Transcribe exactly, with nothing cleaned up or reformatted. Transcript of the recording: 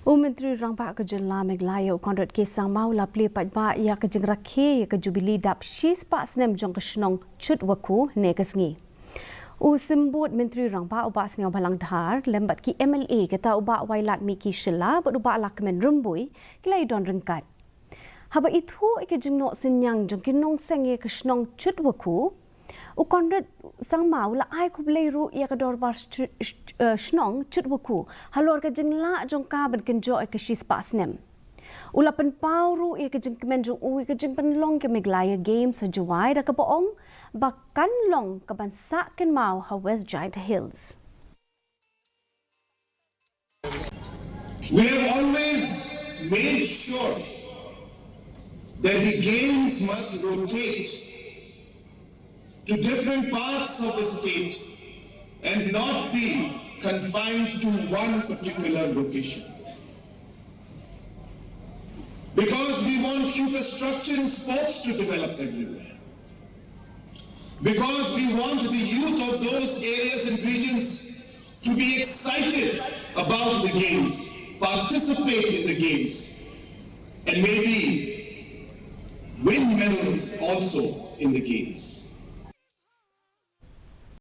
U Myntri Rangbah ka Jylla Meghalaya u Conrad K Sangma u la plie paidbah ïa ka jingrakhe ïa ka Jubilee dap shispah snem jong ka shnong Chutwakhu hynne ka sngi. U Symbud Myntri Rangbah u Bah Sniawbhalang Dhar lem bad ki M L A kata u Bah Wailadmiki Shylla bad u Bah Lahkmen Rymbui ki la ïadon ryngkat. Haba ithuh ïa ka jingnoh synñiang jong ki nongseng ïa ka shnong Chutwakhu, u Conrad Sangma u la ai khublei ruh ïa ka dorbar sh- sh- eh, shnong Chutwakhu halor ka jinglah jong ka ban kynjoh ïa ka shispah snem. U la pynpaw ruh ïa ka jingkmen jong u ïa ka jingpynlong ka Meghalaya Games ha Jowai da kaba ong ba kan long kaban sah kynmaw ha West Jaintia Hills. We have always made sure that the games must rotate to different parts of the state and not be confined to one particular location. Because we want infrastructure in sports to develop everywhere. Because we want the youth of those areas and regions to be excited about the games, participate in the games, and maybe win medals also in the games.